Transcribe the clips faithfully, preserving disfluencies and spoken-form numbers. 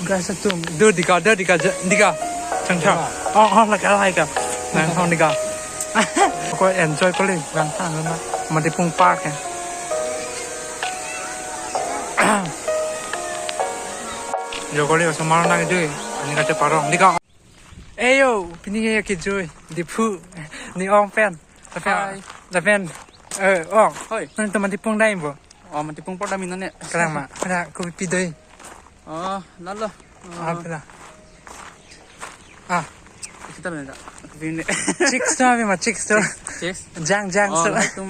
Guys, atum, do dika, do dika, ja-, dika. Chang chang. Oh, oh, laka, laka. Nang hong dika. Ko enjoy ko le, gang thang na. Mantipung Park ya. Jo ko le, osomar nangkejui. Ani kacheparong. Dika. Eyo, pini ke kejui. Diphu. Ne-ong pen. Lapen. Hi. Lapen. Eh, ong. Hoi. Nangtum Mantipung dam bo? Oh, Mantipung Park dam non ne. Kalang ma. Ada kopi doi. Oh, lalo. Ah, pila. Ah. Kita mana tak? Kopi ne. Chicks tu apa ma, chicks tu? Chicks. Jang, jang, oh, so. Latum.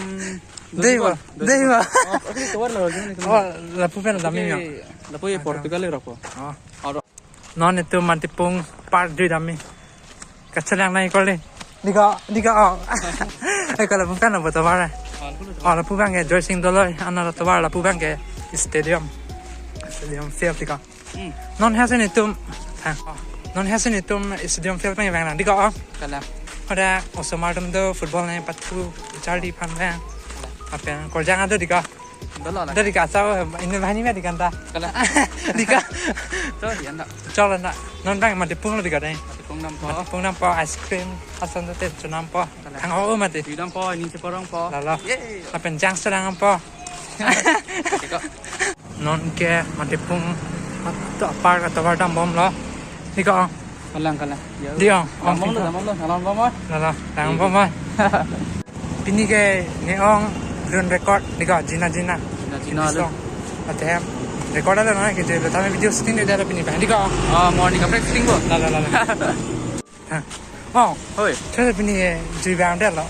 Doi bo, doi bo. Oh, okay, keluar lah, gimana, gimana? Oh, lapu pen dam ya. Okay, lapu ye Portugal ya, rokok. Oh. Aro. Non itum Mantipung Park jui dam. Kachelang nai ko le. Dika, dika, oh. Eh, kalau bukan lah buat tovar. Oh, lapu abang ke Joysing Doloi, another tovar, lapu abang ke stadium. Stadium field dika. Hmm. Non hasen itum. Ha. Non hasen itum stadium field abang vang nang dika, oh. Kalang. Ada osomar atum do football nangpathu, charli aphan vang. Lapen korjang ado dika. Dolo la. Dari kacau, ini bahan ini dikanta. Kalang. Dika. Cholo, ya, ndak. Cholo, ndak. Non abang Mantipung lo dika dai. Mantipung dampo. Mantipung dampo, ice cream. Asan tu te chonampo. Kalang. Thang ho mati. Jui dampo, ne cheparongpo. Lalo. Yeay. Lapen jang serang dampo. Dika. Non ke Mantipung to park atovar dambom lo. Dika. Kalang, kalang. Ya. Dika. Dambom lo, dambom lo, dambom lo. Lalo, dambom lo. Pini ke ne-ong run record dika, jina jina. Jina jina lo. Atem record alo na ke je tame video shooting de alo pini abang dika. Ah, morning kaprek shooting bo. Lalo, lalo. Ha. Oh. Hoi. Chole pini ke jui abang de lo.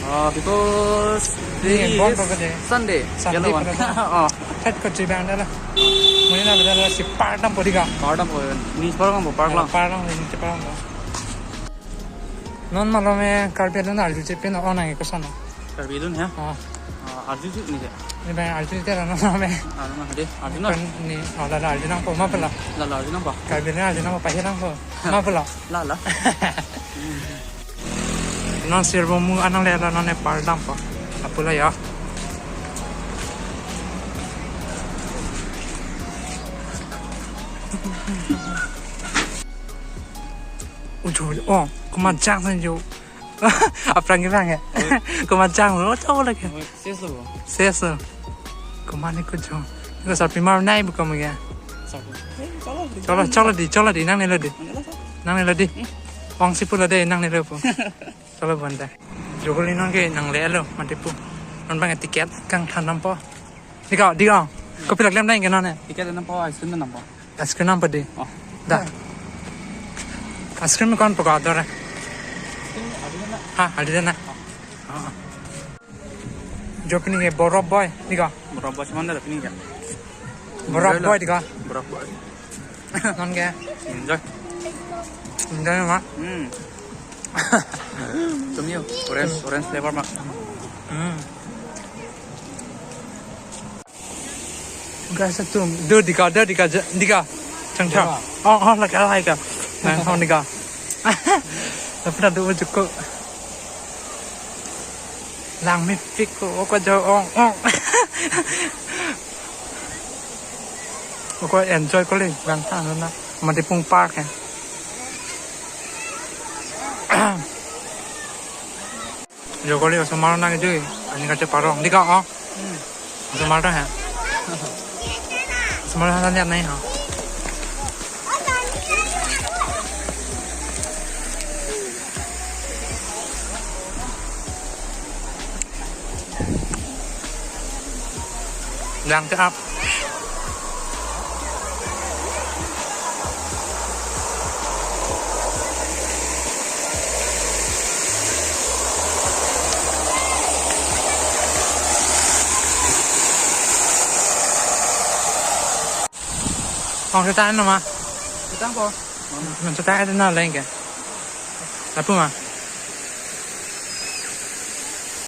Oh, because pini today bon is pa ke de. Sunday. Sunday. Yellow one. Pa ke de. Oh. Chat ko jui abang de lo. Muni na beda lo si park dampo dika. Park dampo. Ne cheparongpo park lang. Park lang, ne cheparongpo. Non malom e Karbi Anglong arju chepe no onang ke koson. Karbi Anglong ya? Oh. Ah, arju ju ne ya. Ne abang arju te la non malom e. Ah, non de. Arju non. Kan ne, oh, lalo arju nangpo ma pela. Lalo arju nangpo. Karbi Anglong arju nangpo, pahir nangpo. Ma pela. Lalo. Non sir bo mu anang le la non e park dampo. Apula ya. Ujo, oh, komat jang sen jo. Aphrang ke abang ya? Oi. Komat jang lo, chau lagi. Oi, ses lo. Ses lo. Komat ne kujo. Ko sarpi mar nai buka mo ya. Sarpi. Eh, cholo, cholo, cholo di, cholo di, nangne lo di. Nangne lo, cholo. Nangne lo di. Hmm. Ong si pulo de, nangne lo po. Cholo bonta. Jo ko le non ke nangle lo, Mantipung. Non abang ticket kangthan dampo. Dika, dika. Kopi laklem dai ke non e. Ticket dampo, ice cream dampo. Ice cream dampo di. Oh. Da. Ice cream konpo ko ador e? Ha, adi na. Ah. Jo pini ke Borok Boy, dika. Borok Boy seman da pini ke. Borok Boy, dika. Borok Boy. Non ke. Enjoy. Enjoy ma. Hmm. Tum yo, orange, orange flavor ma. Hmm. Guys, atum, do dika, do dika, ja-, dika. Chang chang. Dika. Oh, oh, laka, laka. Nang hong dika. Tapi dah do juko. Lang mepik ko, ko jo ong, ong. Ko enjoy ko le, gang thang na. Mantipung Park ya. Jo ko le osomar nangkejui, ani kacheparong. Dika, oh. Hmm. Osomar ta ha. Osomar ta lihat nai ha. Lang ke ap. Ong seta no ma. Seta ko. Ong seta ada na leng ke. Lapu ma.